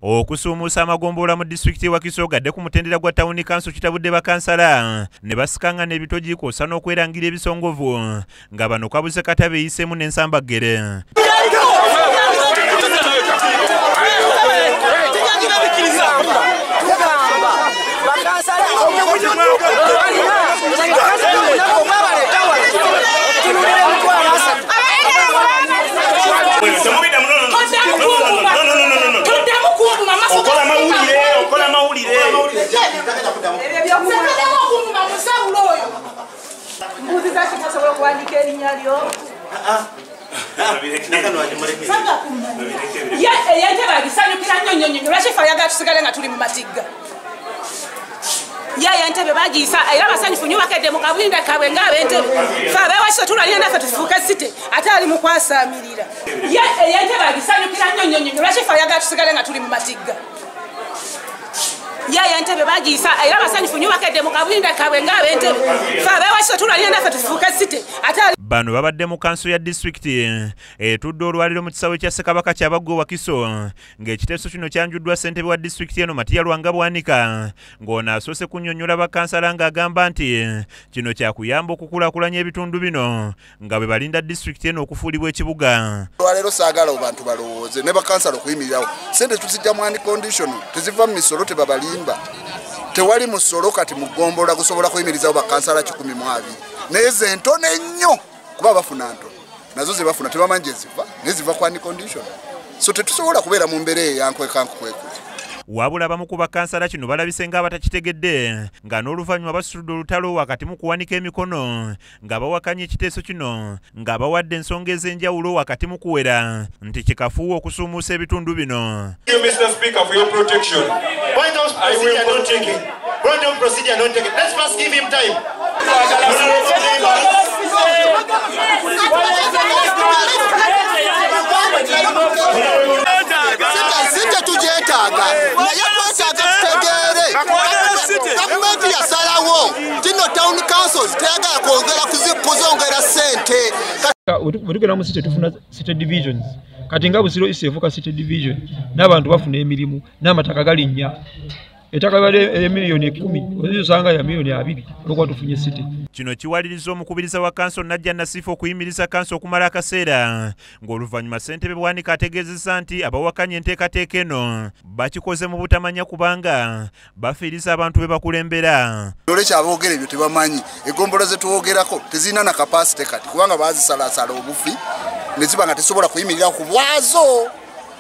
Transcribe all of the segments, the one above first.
Okusuumuusa amagombolola mu disitulikiti Wakiso gadde ku mutendera gwa tawuni kanso kitabudde bakansala ne basikanga n'ebitogi kw'ossa n'okwerangira ebisongovu nga bano kabuze kata beeyiseemu n'ensambaggere. Bano babadde mu kanso ya disitulikiti etudde olwaliro mu kisaawe kya Ssekabaka Kyabaggu Wakiso ng'ekiteeso kino kyanjuddwa ssentebe wa disitulikiti eno Matia Lwanga Bwanika ng'ono asoose kunnyonnyola bakansala ng'agamba nti kino kyakuyamba okukulaakulanya ebitundu bino nga bwe balinda disitulikiti eno okufuulibwa ekibuga. Olwaleero saagala abantu balowooze ne bakansala okuyimirirawo ssente tuzijja mu unconditional, teziva mu misolo, tebabalimba. Tewali musolo kati mu ggombolola gusobola kuyimirizawo bakansala 120, naye ze ntono ennyo kuba bafuna ntono, nazo ze bafuna tebamanyi gye ziva, naye ziva ku unconditional. So tetusobola kubeera mu mbeera eyo eyankwekankwekwekwe. Wabula abamu ku bakansala kino balabise ng'abatakitegedde nga n'oluvannyuma basitudde olutalo wakati mu kuwanika emikono nga bawakanya ekiteeso kino nga bawadde ensonga ez'enjawulo wakati mu kuwera nti kikafuuwa okusuumuusa ebitundu bino. Mr. Speaker, for your protection. Point of procedure not taken. Point of procedure not taken. Let's first give him time. Gavumenti yasalawo tino town councils teyagala kwongera kuzongera ssente. Bwe tugenda mu city tufuna city divisions. Kati nga Busiro East efuuka city division n'abantu bafuna emirimu n'amataka galinnya. Ettaka libadde emiliyoni 10 ozisanga ya miliyoni 2 olwokuba tufunye city. Kino kiwaliriza omukubiriza wa kanso Najja Nasifa okuyimiriza kanso okumala akaseera ng'oluvannyuma ssentebe Bwanika ategeezezza nti abawakanya enteekateeka eno bakikoze mu butamanya kubanga bafiiriza abantu be bakulembera. Olwekyo aboogera ebyo tebamanyi eggombolola ze twogerako tezirina na kapasite kati kubanga baazisalaasala obufi ne ziba nga tesobola kuyimirira ku bwazo.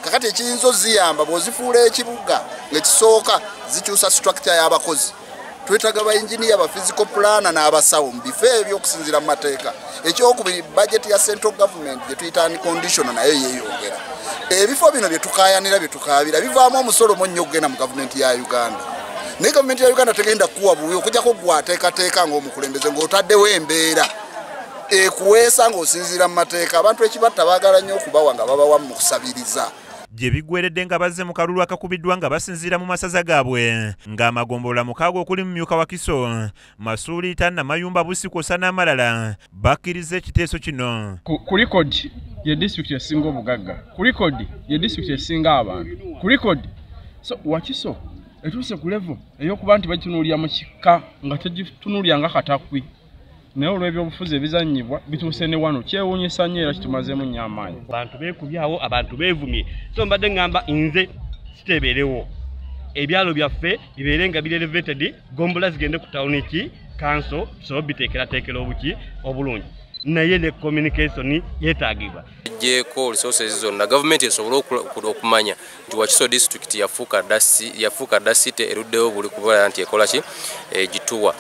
Kakati ekiyinza oziyamba bw'ozifuula ekibuga ng'ekisooka zikyusa structure y'abakozi. Twetaaga ba engineer, ba physical planner n'abasawo mu bifo ebyo okusinziira mu mateeka. Ekyokubiri, budget ya central government gye tuyita unconditional nayo yeeyongera. Ebifo bino bye tukaayanira bye tukaabira bivaamu omusolo mu nnyo okugenda mu gavumenti ya Uganda. Naye gavumenti ya Uganda tegenda kuwa buwi okuggyako ggwe ateekateeka ng'omukulembeze ng'otaddewo embeera ekuweesa ng'osinziira mu mateeka. Abantu ekibatta baagala nnyo okubawa nga babawa mu kusabiriza. Gye biggweredde nga bazze mu kalulu akakubiddwa nga basinziira mu masaza gaabwe ng'amagombolola 6 okuli Mumyuka Wakiso, Masuuliita, Namayumba, Bussi kw'ossa n'amalala bakkiriza ekiteeso kino. Ku likodi ye disitulikiti esinga obugagga, ku likodi ye disitulikiti esinga abantu, ku likodi. So Wakiso etuuse ku level ey'okuba nti bagitunuulira mu kika nga tegitunuulira nga katakwi, naye olw'ebyobufuzi ebizannyibwa bituuse ne wano. Kyewuunyisa nnyo era kitumazeemu nnyo amaanyi. Abantu beekubyawo, abantu beevumye. So mbadde ŋŋamba nze siteebeerewo ebyalo byaffe bibeere nga biri elevated, gombola zigende ku tawuni ki kanso tusobole obiteekerateekera obuki obulungi, naye ne communication yeetaagibwa. Ejjeeko resources zonna gavumenti esobole okumanya nti Wakiso disitulikiti yafuuka dda city eruddewo buli kubeera nti ekola ki egituwa.